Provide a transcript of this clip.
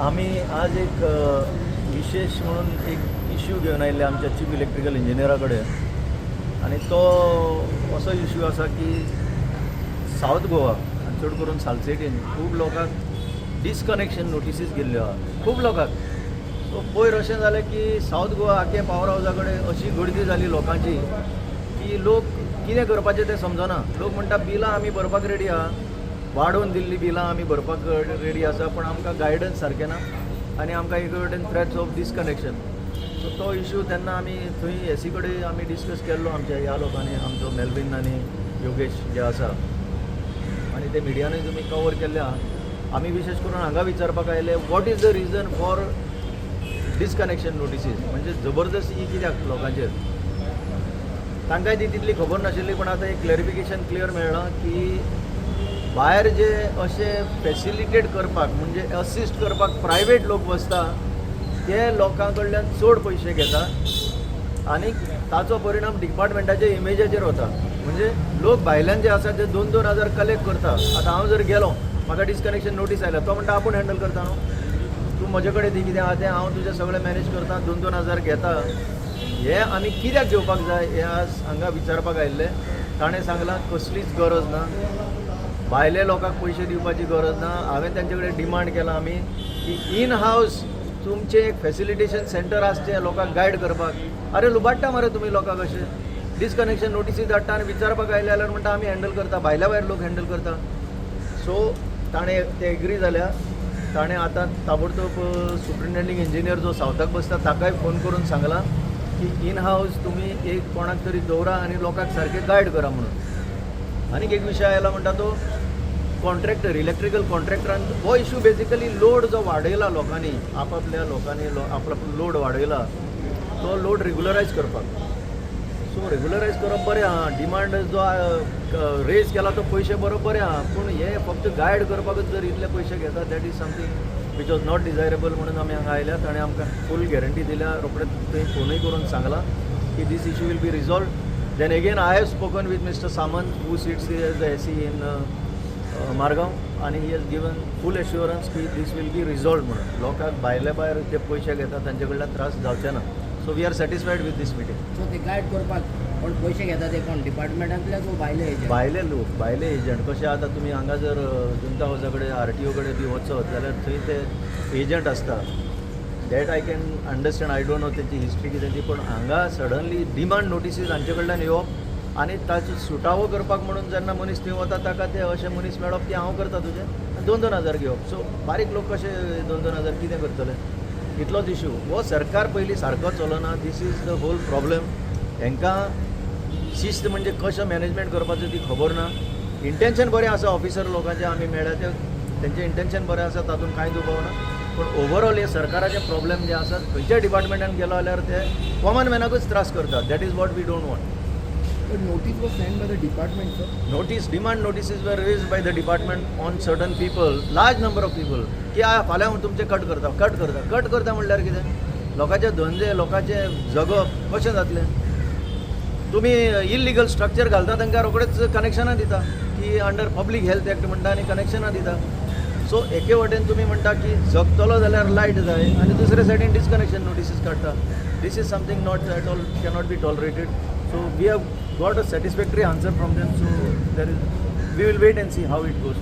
आमी आज एक विशेश म्हणून एक इश्यू घेवन आयिल्ले आमच्या चीफ इलेक्ट्रिकल इंजिनियरा कडेन आनी तो असो इश्यू आसा की सावथ गोवा आनी चड करून सालसेटीन खूब लोकांक डिसकनेक्शन नोटिसीस गेल्ल्यो आहा खूब लोकांक. सो पयर अशें जालें की सावथ गोवा आख्खे पावर हावजा कडेन अशी गर्दी जाली लोकांची की लोक कितें करपाचें तें समजना. लोक म्हणटा बिलां आमी भरपाक रेडी आहा, वाडोवन दिल्लीं बिलां आमी भरपाक रेडी आसा, पण आमकां गायडन्स सारकें ना आनी आमकां एक वटेन थ्रेट्स ऑफ डिसकनेक्शन. सो तो इशू तेन्ना आमी थंय एसी कडेन आमी डिस्कस केल्लो आमच्या ह्या लोकांनी, आमचो मेलवीन आनी योगेश जे आसा, आनी ते मिडियानूय तुमी कवर केल्ले आहा. आमी विशेश करून हांगा विचारपाक आयले, what is the reason for disconnection notices, म्हणजे जबरदस्ती ही कित्याक लोकांचेर. तांकांय ती तितली खबर नाशिल्ली, पण आतां एक क्लॅरिफिकेशन क्लियर मेळ्ळां की भायर जे अशे फेसिलिटेट करपाक म्हणजे असिस्ट करपाक प्रायवेट लोक बसता ते लोकां कडल्यान चड पयशे घेता आनी ताचो परिणाम डिपार्टमेंटाच्या इमेजाचेर वता. म्हणजे लोक भायल्यान जे आसा ते 2-2 हजार कलेक्ट करता. आतां हांव जर गेलो, म्हाका डिसकनेक्शन नोटीस आयल्या, तो म्हणटा आपूण हँडल करता न्हू, तूं म्हजे कडेन दी कितें आहा तें, हांव तुजें सगळें मॅनेज करता, 2-2 हजार घेता. हे आमी कित्याक घेवपाक जाय हें आज हांगा विचारपाक आयिल्ले. ताणें सांगलां कसलीच गरज ना, भायले लोकांक पयशे दिवपाची गरज ना. हांवें तांचे कडेन डिमांड केला आमी की इन हावस तुमचें एक फेसिलिटेशन सेंटर आसचें लोकांक गायड करपाक. अरे लुबाडटा मरे तुमी लोकांक, अशें डिसकनेक्शन नोटिसी धाडटा आनी विचारपाक आयले जाल्यार म्हणटा आमी हँडल करता, भायल्या भायर लोक हँडल करता. सो ताणें ते एग्री जाल्या. ताणें आतां ताबडतोब सुप्रिटेंडींग इंजिनियर जो सावथाक बसता ताकाय फोन करून सांगलां की इन हावस तुमी एक कोणाक तरी दवरा आनी लोकांक सारकें गायड करा म्हणून. आनीक एक विशय आयला म्हणटा तो कॉन्ट्रॅक्टर, इलेक्ट्रिकल कॉन्ट्रॅक्टरान हो इशू बेजिकली लोड जो वाडयला लोकांनी, आपापल्या लोकांनी आपलो लोड वाडयला तो लोड रेगुलरायज करपाक. सो रेगुलरायज करप बरें आहा, डिमांड जो रेज केला तो पयशे बरोबर बरें आहा, पूण हे फक्त गायड करपाकूच जर इतले पयशे घेता, that is something which was not desirable म्हणून आमी हांगा आयल्या. ताणें आमकां फूल गॅरंटी दिल्या, रोखडेच थंय फोनूय करून सांगलां की this issue will be resolved. Then again I have spoken with Mr. Samant, who sits as the SE in Margao, आनी he has given full assurance की this will be resolved म्हणून. लोकांक भायले भायर जे पयशे घेता तांचे कडल्यान त्रास जावचे ना. So we are satisfied with this meeting. So ते गायड करपाक कोण पयशे घेता ते कोण, डिपार्टमेंटांतले वो भायले एजंट? भायले लोक, भायले एजंट. कशें आतां तुमी हांगा जर जुंता हावसा कडेन, आरटीओ कडेन बी वचत जाल्यार थंय ते एजंट आसता. That I can understand, I don't know तेची हिस्ट्री कितें ती, पूण हांगा सडनली डिमांड नोटिसीस हांचे कडल्यान येवप आनी ताचो सुटावो करपाक म्हणून जेन्ना मनीस थंय वता ताका ते अशे मनीस मेळप की हांव करता तुजें, आनी 2-2 हजार घेवप. सो बारीक लोक कशे 2-2 हजार कितें करतले? इतलोच इशू. हो सरकार पयलीं सारको चलना, this is the whole problem. हांकां शिस्त म्हणजे कशें मॅनेजमेंट करपाचें ती खबर ना. इंटेन्शन बरें आसा ऑफिसर लोकांचें, आमी मेळ्ळ्या ते, तेंचें इंटेन्शन बरें आसा, तातूंत कांय दुबाव ना, पूण ओवरऑल हे सरकाराचे प्रॉब्लेम जे आसात, खंयच्याय डिपार्टमेंटान गेलो जाल्यार ते कॉमन मॅनाकूच त्रास करतात. That is what we don't want. The notice was sent by the department, sir. Notice, demand notices were raised by the department on certain people, large number of people, की फाल्यां हांव तुमचें कट करता, cut करता, cut करता. म्हणल्यार कितें? लोकांचे धंदे, लोकांचें जगप कशें जातलें? तुमी इलिगल स्ट्रक्चर घालता, तांकां रोखडेच कनेक्शनां दिता की अंडर पब्लीक हेल्थ एक्ट म्हणटा आनी कनेक्शनां दिता. सो एके वटेन तुमी म्हणटा की जगतलो जाल्यार लायट जाय आनी दुसरे सायडीन डिसकनेक्शन नोटिसीस काडटा. This is something not at all, cannot be tolerated. So we have got a satisfactory answer from them, so there is we will wait and see how it goes.